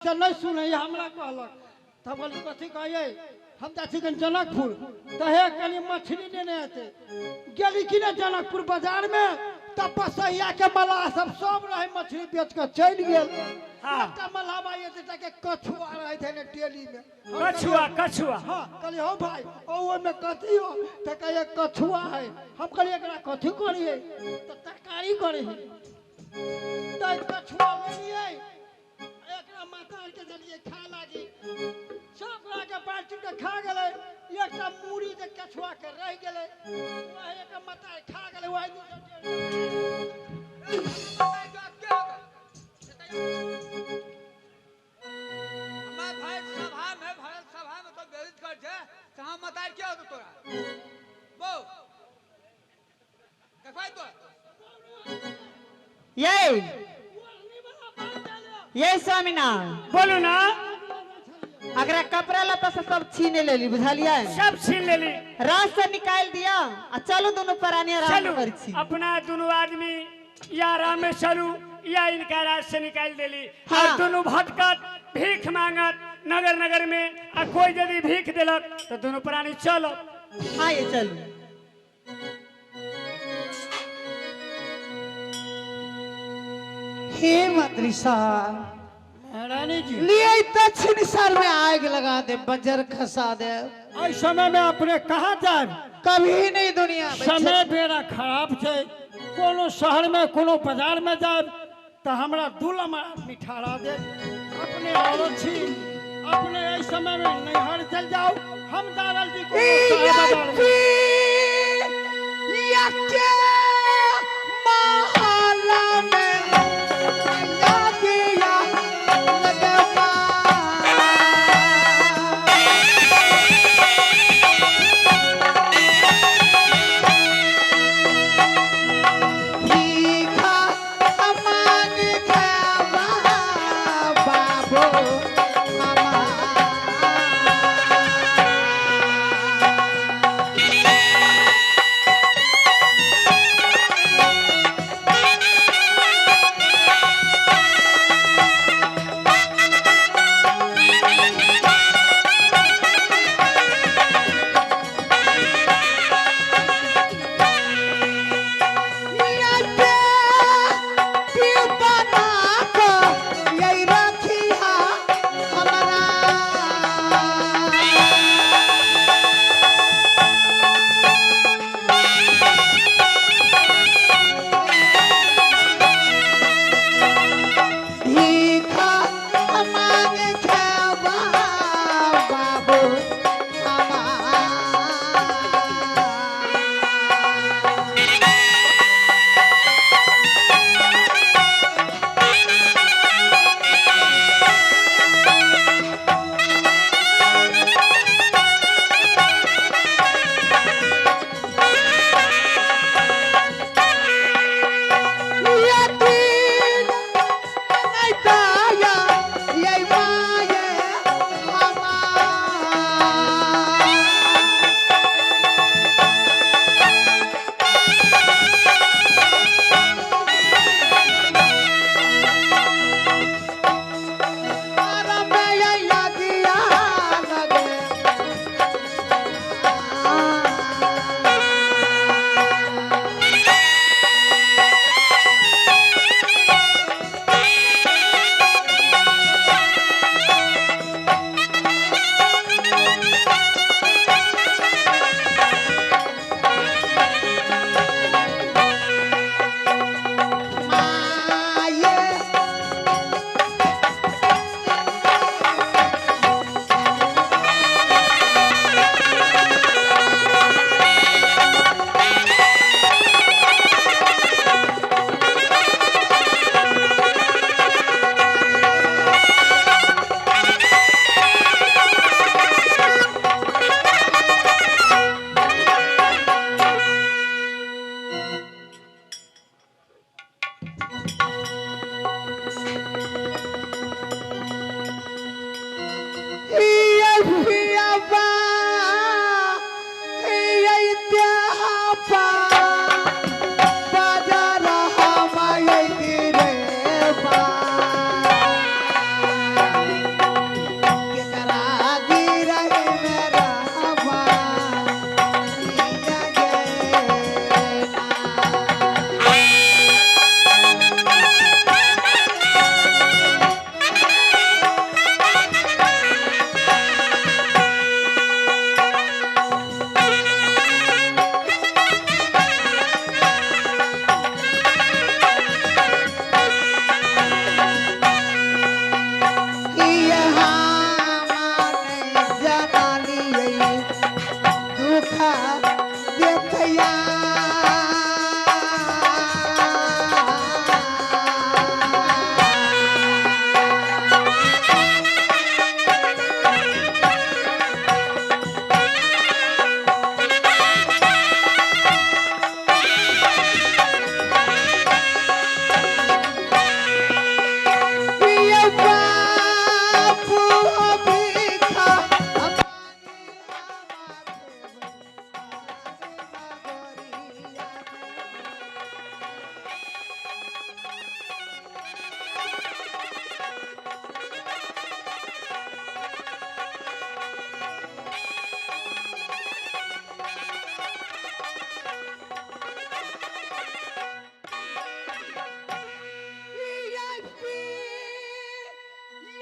से नहि सुनै हमरा कहलक। तब कहली कथी कहियै, हम जाइ छी कनि जनकपुर, तऽ हे कनि मछली लेने एतै। गेली कि नहि जनकपुर बाजारमे, तब बसैया के मलाह सब सब रहै, मछली बेच कऽ चलि गेल। एकटा मलाह भाई एते के कछुआ रहै छै ने डेली में। कछुआ कछुआ। हाँ, कहलियै हौ भाई, ओ ओहिमे कथी हो? तऽ कहैए कछुआ है। हम कहलियै एकरा कथी करियै? तऽ तरकारी करै है। तऽ कछुआ लेलियै, एकरा माता आरके देलियै खाय लागी, सब के बाल्टी के खा गेलै। एकटा मूड़ी जे कछुआ के रहि गेलै, वएह एक माता खा गेलै। वएह मैं भाई सभा में भरल सभा में तो बेइज्जत कर छे, तो हम मतार के होतो तोरा बो देखबै तो। ये ये स्वामीना। बोलू ना। अगरा कपड़ा लत्ता से सब छीन लेली, बुझलियै? सब छीन लेली। राज से निकाल दिया आ चलू दोनों प्राणी आराम चलू करै छी। अपना दोनों आदमी या आराम में चलू या इनका राज से निकाल देली। हाँ। और दोनों भटकत भीख मांगत नगर नगर में, आ कोई यदि भीख देलक तो दोनों प्राणी चलो। हाँ ये चलू। हे मंत्री साहब। महारानी जी। लिए दक्षिण साल में आग लगा दे, बजर खसा दे। एहि समय में अपने कहाँ जायब? कभी नहीं दुनिया में। समय बेरा खराब छै, कोनो शहर में कोनो बाजार में जायब तऽ हमरा दू लम्हा आदमी ठहरा देत। अपने औरत छी, अपने एहि समय में नैहर चल जाउ, हम जा रहल छी कोनो शहर बाजार में। महला में यादिया लगवा। भीखा मांग खावा बाबू हमार।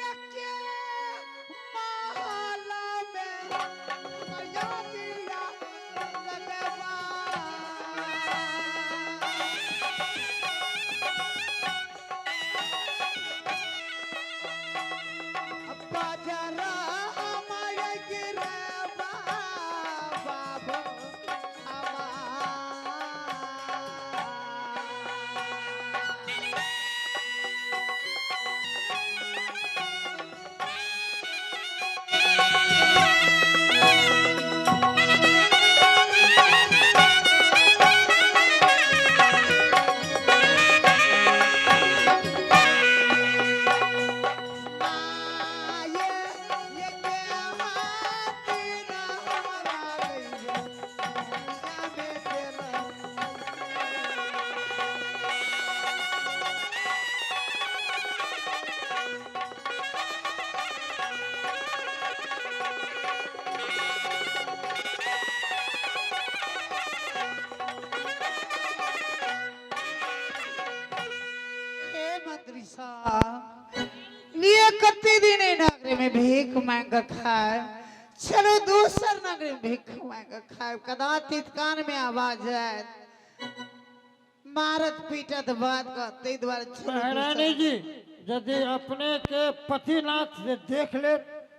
एके महल में मयागिया लगवा। बाजरा हमाय गिरवा बाबू हमार। आये ये के हाथी ना हमरा गइया दुनिया में तेरा। हे मंत्री साहब, लिए कते दिन एहि नगरी में भीख मांग के खाए। चलो दोसर नगरी में भीख मांग के खाए, कदाचित कान में आवाज आयत, मारत पीटत बात कहते दुआरे चलो महारानी दोसर। जी, यदि अपने के पतिनाथ से देख ले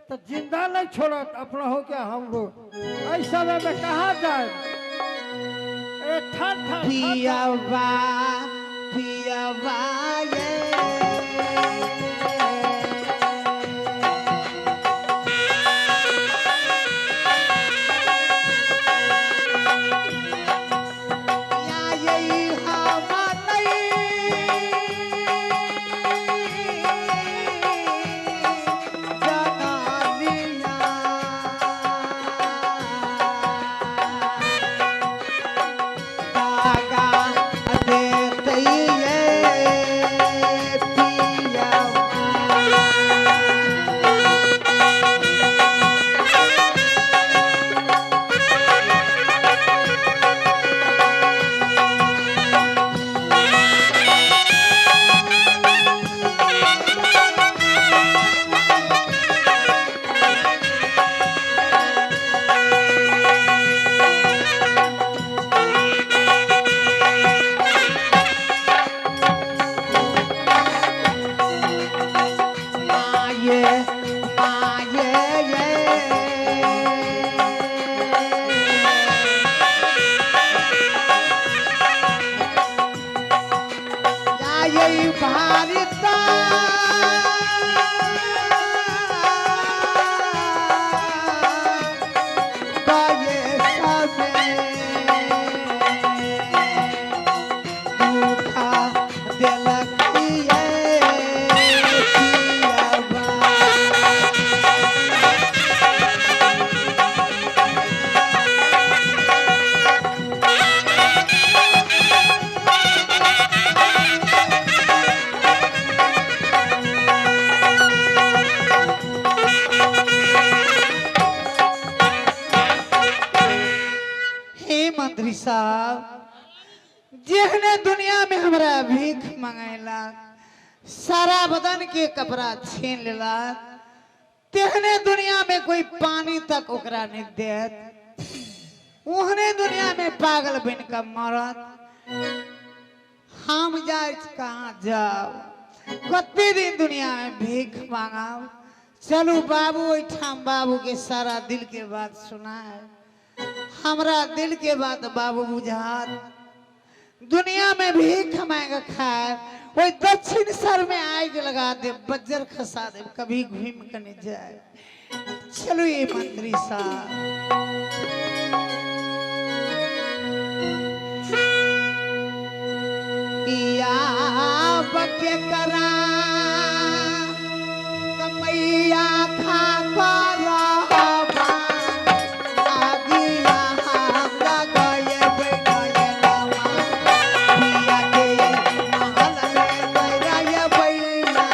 तो जिंदा नहीं छोड़त अपना हो क्या हमरो। ऐ समय में कहाँ जाए? ए ठन ठन ठन। पियावा पियावा ये या यही हम नहीं जनानिया। दागा देतैये पियवा। माये माये ये या ये भारता बाये सबे धोखा देलक ये पियवा। हे मंत्री साहब, जेहने दुनिया में हमरा भीख मंगैला, सारा बदन के कपड़ा छीन लेला, तेहने दुनिया में कोई पानी तक ओकरा नहीं देत, ओहने दुनिया में पागल बन के मरत। हम जाए कहाँ जाओ? कते दिन दुनिया में भीख मांगाओ? चलू बाबू ओहिठाम, बाबू के सारा दिल के बात सुनाए। हमरा दिल के बात बाबू बुझात। दुनिया में भीख मांग खाए, वही दक्षिण सर में आग लगा दे, बज्जर खसा दे, कभी घूम के नहीं जाए। चलो ये मंत्री साहब। या बके करा कमैया खा कर आगिया हमरा गए बैठा पिया के महल में बैराय बैला।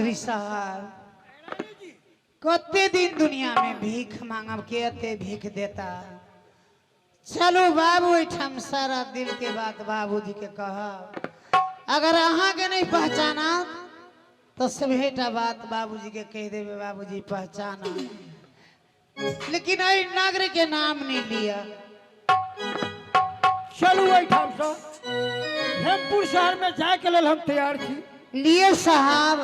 चौधरी साहब, कते दिन दुनिया में भीख मांगब, के एते भीख देता। चलू बाबू एहिठाम सारा दिल के बात बाबूजी के कहब। अगर अहाँ के नहीं पहचाना तो सभेटा बात बाबूजी के कह देवे, बाबूजी पहचाना, लेकिन एहि नगर के नाम नहीं लिया। चलू एहिठामसँ हेमपुर शहर में जाय के लेल हम तैयार छी। लिए साहब,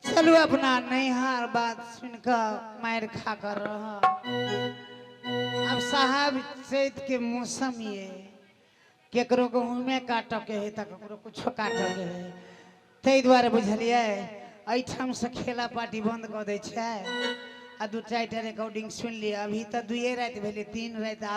चलू अपना नैहार बात सुनकर मार खा कर रह। अब साहब चैत के मौसम ये, केकरो गहूँमे काटऽ के है तऽ ककरो कुछो काटऽ के है, ताहि दुआरे बुझलियै एहिठामसँ खेला पार्टी बंद कऽ दै छै आ 2-4 टा रिकॉर्डिंग सुनि लिअ। अभी तऽ 2 राति भेलै, 3 राति आर।